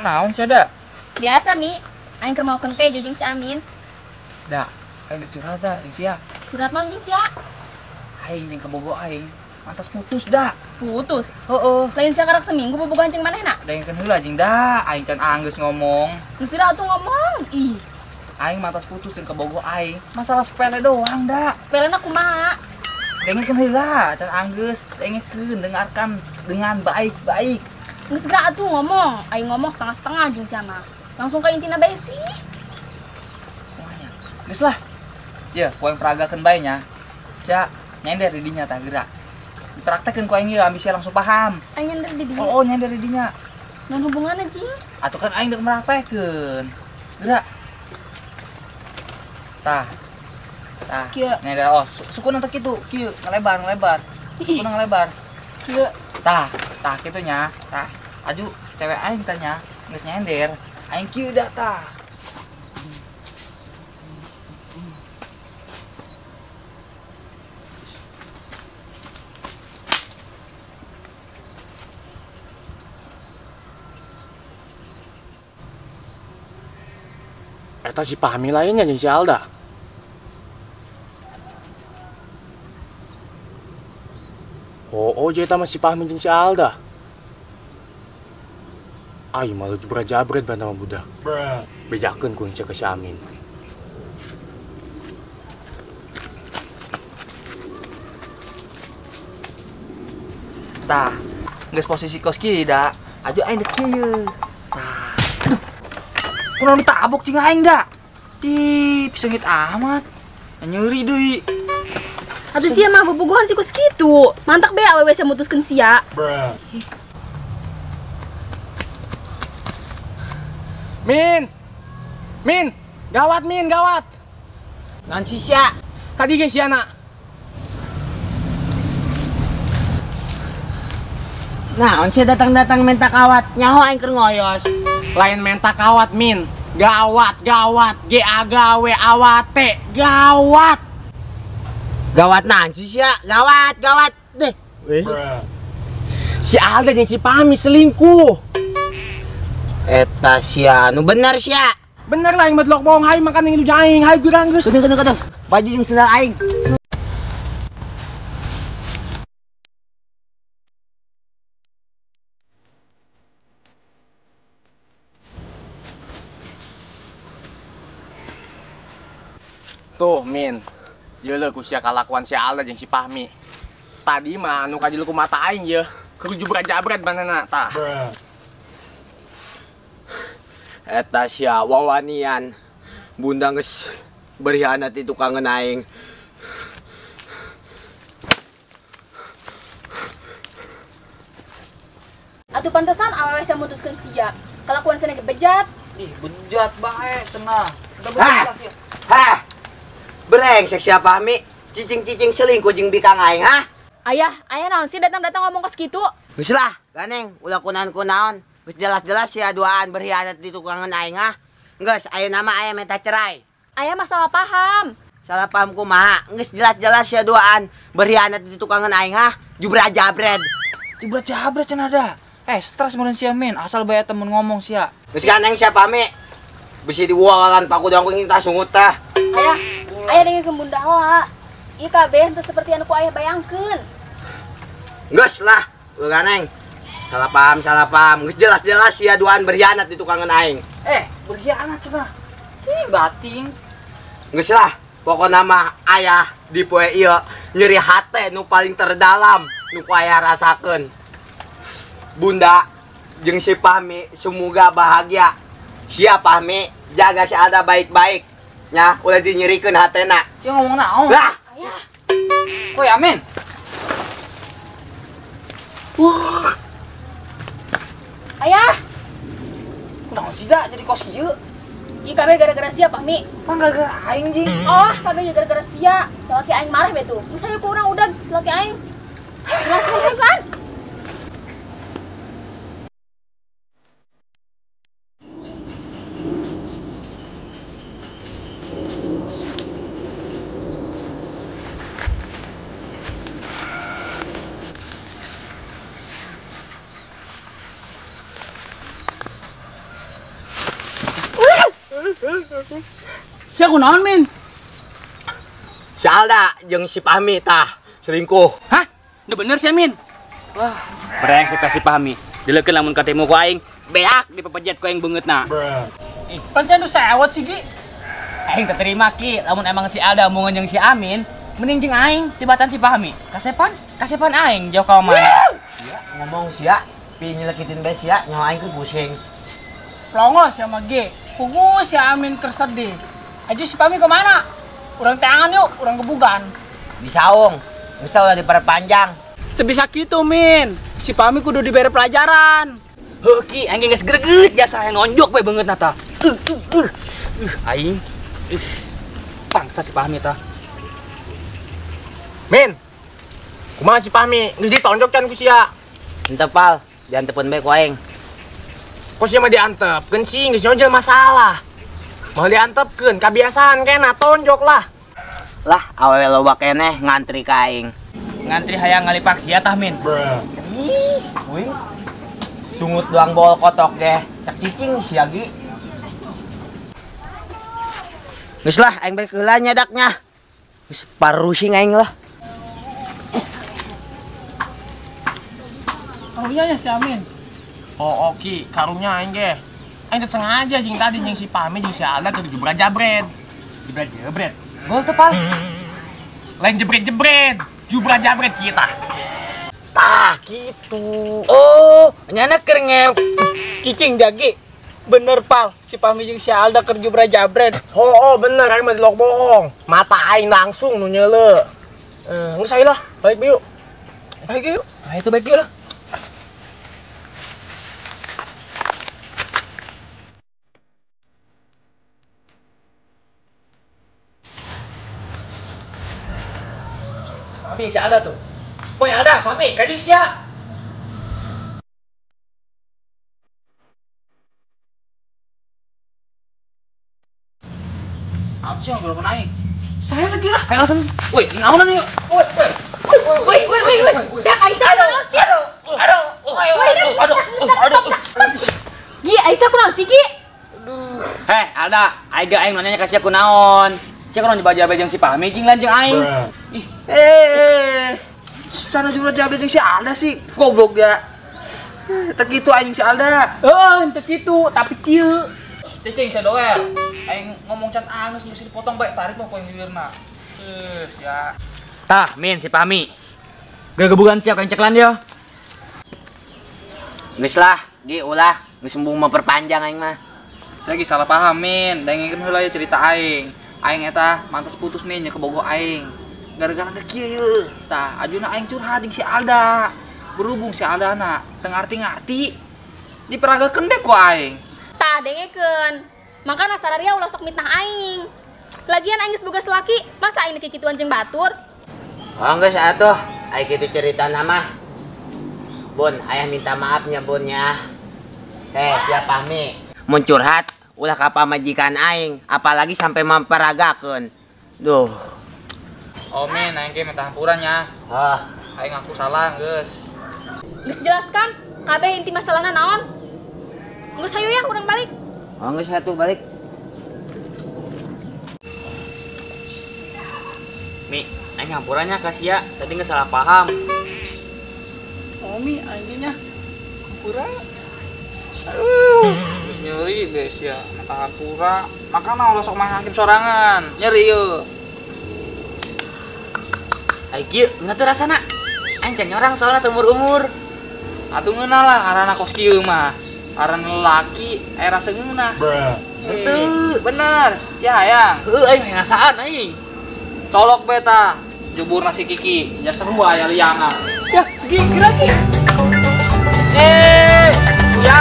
Naon sia da? Biasa Mi, aing keur maokeun keju jeung si Amin. Da, aing curhat da jeung sia. Curhat naon jeung sia? Aing jeung kabogo aing atas putus da. Putus? Heeh. Lain sia karak seminggu bobogohan jeung manehna? Dengkeun heula jeung da, aing can anggeus ngomong. Geus sira atuh ngomong. Ih. Aing matas putus jeung kabogo aing, masalah sepele doang da. Sepelena kumaha? Dengekeun heula, can anggeus, dengekeun, dengarkan dengan baik-baik. Geus geura atuh ngomong, aing ngomong setengah-setengah jeung sia mah. Langsung ka intina bae sih. Kumaha? Geus lah. Ye, ku aing peragakeun bae nya. Sia nyender di dinya tah geura. Dipraktekeun ku aing ieu ambi sia langsung paham. Aing nyender di dinya. Oh, nyender di dinya. Naon hubunganna jing? Atuh kan aing deuk meraktekeun. Geura. Tah. Tah. Kieu. Nyender oh, sukuna teh kitu, kieu ngelebar, ngelebar. Sukuna ngelebar. Kieu. Tah, tah kitu nya. Tah, aju cewek aing tanya, geus nyender. Aing kieu dah tah. Eta si Fahmi lainnya jeung si Alda. Oh, oh, eta mah si Fahmi jeung si Alda. Ay, malu jebret-jabret bantah sama budak. Bejakeun ku ke si Amin. Tah, geus posisi kos kieu da. Aju aing deuk kieu. Tah. Aduh. Kunaon ditabok cing aing da? Ih, pisengit amat. Nyeri deui. Atuh sia mah bobogohan si kos kitu. Mantak bae awewe sia mutuskeun sia. Min. Min, gawat Min, gawat. Naon si sia? Kadi ge sia na. Naon sia datang-datang menta kawat, nyaho aing keur ngoyos. Lain menta kawat Min. Gawat, gawat, G A G W A W T, gawat. Gawat naon sih sia? Gawat, gawat deh. Si Alda jeung si Fahmi selingkuh. Eta sia, nu bener sia. Bener lah yang bedlok bohong, hai makan yang lu aing, hai gurang geus. Kedeng kedeng kedeng. Baju jeung sendal aing. Tuh Min. Yeuleuh ku sia kalakuan si Alda jeung si Fahmi. Tadi mah anu kajilu ku mata aing ye, keur jubrat-jabret manehna tah. Eta sia wawanian. Bunda geus berkhianat di tukangeun aing. Atuh pantesan awewe sia mutuskeun sia. Kalakuan sia ge bejat. Ih, bejat bae cenah. Udah bejat lah kieu. Hah. Brengsek sia Fahmi, cicing-cicing selingkuh jeung bikang aing, ha? Ayah, ayah naon sih datang-datang ngomong kos kitu? Geus lah, ganeng, ulah kunaon-kunaon. Geus jelas-jelas sia duaan berkhianat di tukangan aing, ha? Geus, ayeuna mah aya minta cerai. Ayah mah salah paham. Salah paham kumaha? Geus jelas-jelas sia duaan berkhianat di tukangan aing, ha? Jubra-jabred. Jubra-jabred cenah da. Stres meureun sia Min, asal bae temen ngomong sia. Geus ganeng sia Fahmi. Bisi diwawalan paku doang ku tah sungut tah. Ayah, ayah dengekeun bunda heula. Ieu kabeh henteu seperti anu ku ayah bayangkeun. Geus lah, lu ganeng. Salah paham, salah paham. Geus jelas-jelas sia duaan berkhianat di tukangan aing. Berkhianat cenah. Ih, bating. Geus lah, pokona mah ayah di poe ieu nyeri hate nu paling terdalam nu ku ayah rasakeun. Bunda jeung si Fahmi semoga bahagia. Sia Fahmi jaga si Alda baik-baik. Nya, ulah dinyerikeun hatena. Sia ngomong naon? Lah. Ayah. Koi Amin. Wah. Ayah. Kunaon sih da jadi kos kieu? Ieu kabeh gara-gara sia Fahmi. Mah gara-gara aing jing. Oh, kabeh gara-gara sia. Salaki aing marah be tuh. Geus hayu ku urang udag salaki aing. Langsung kan. teh. Sia kunaon, Min? Si Alda jeung si Fahmi tah selingkuh. Hah? Udah bener sih, Min? Wah, brengsek ka si Fahmi. Dileukeun lamun katemu ku aing, beak dipepejet ku aing beungeutna. Ih, pan sia nu sewot sih, Gi. Aing teu terima Ki, lamun emang si Alda mau jeung si Amin, mending jeung aing tibatan si Fahmi. Kasepan, kasepan aing jauh ka mana. Sia ngomong sia, pi nyelekitin bae sia, nyawa aing ku pusing. Plongos sama G. Pugu si Amin kersedih. Aja si Fahmi kemana? Urang tangan yuk, urang gebugan. Di saung, bisa udah diperpanjang. Teu bisa kitu, Min. Si Fahmi kudu diberi pelajaran. Heuh Ki, aing geus greget jasa yang nonjok we beungeutna tah. Aing. Bangsa si Fahmi tah. Min. Kumaha si Fahmi? Geus ditonjok can ku sia. Henteu pal, diantepun bae ku aing. Kok sia mah diantepkeun sih, geus nyaho masalah. Mau diantepkeun, kabiasaan kena tonjok lah. Lah, awewe loba keneh ngantri ka aing. Ngantri hayang ngalipak sia tah, Min. Ih, wing. Sungut doang bol kotok deh. Cek cicing sia Gi. Geus lah, aing balik heula nyadaknya. Geus parusing aing lah. Karunya nya si Amin. Oh, oke, karunya aing ge. Aing teh sengaja jeung tadi jeung si Fahmi jeung si Alda keur jebret-jabret. Jebret-jebret. Gol teu, Pal. Lain jebret-jebret, jubra-jabret kita. Tah, gitu. Oh, nyana keur nge cicing jagi. Bener, Pal. Si Fahmi jeung si Alda keur jubra-jabret. Oh, bener aing mah dilok bohong. Mata aing langsung nu nyeule. Geus ayo lah, balik yuk. Balik yuk. Nah, itu balik yuk lah. Fahmi si Alda tuh. Woi Alda, Fahmi, gadis ya. Apa sih yang belum naik? Saya lagi lah. Ayo langsung. Woi, naonan yuk. Woi, woi. Woi, woi, woi, woi. Dak Aisyah. Aduh, aduh. Aduh. Aduh. Aduh. Gi, Aisyah kunaon sih, Gi? Aduh. Heh, Alda, aing aing nanya ka sia kunaon. Sia kunaon dibaja-baja jeung si Fahmi jeung lain jeung aing. Ih. Sana jebret-jabret jeung si Alda sih, goblok dia. Teu kitu aing si Alda. Heeh, teu kitu, tapi kieu. Cicing sia doel. Aing ngomong can angeus geus dipotong bae tarik mah ku aing bibirna. Geus ya. Tah, Min si Fahmi. Gegebugan sia ku aing ceklan dia. Geus lah, Gi ulah, geus embung memperpanjang aing mah. Saya lagi salah paham, Min. Dengekeun heula ye cerita aing. Aing eta mantas putus Min nya kebogoh aing. Gara-gara ada kieu ye. Tah, ajuna aing curhat jeung si Alda. Berhubung si Alda na teu ngarti-ngarti, diperagakeun deh ku aing. Tah, dengekeun. Makana sararia ulah sok mitnah aing. Lagian aing geus boga salaki, masa aing kikituan jeung batur? Oh, geus atuh, aing kitu ceritana mah. Bun, ayah minta maafnya Bun ya. Siap Fahmi. Mun curhat ulah ka pamajikan aing, apalagi sampai memperagakeun. Duh. Oh, Min, aing ge minta hampura nya. Hah, aing ngaku salah geus. Geus jelaskan kabeh inti masalahna naon? Geus hayu ya urang balik. Oh, geus atuh balik. Mi, aing hampuranya ka sia, tadi geus salah paham. Oh, Mi, aing nya hampura. Geus nyeri geus ya, minta hampura. Makana ulah sok mahakim sorangan, nyeri yeuh. Ai kieu nggak teu rasana. Aing can nyorang soalna seumur-umur. Atuh ngeunah lah arana kos kieu mah. Aran lelaki aya rasa ngeunah. Henteu, bener. Sia hayang. Heuh aing ngasaan aing. Colok bae tah. Jubur nasi Kiki, ya seru aya liangan. Ya, Gi, geura Ki. Ya.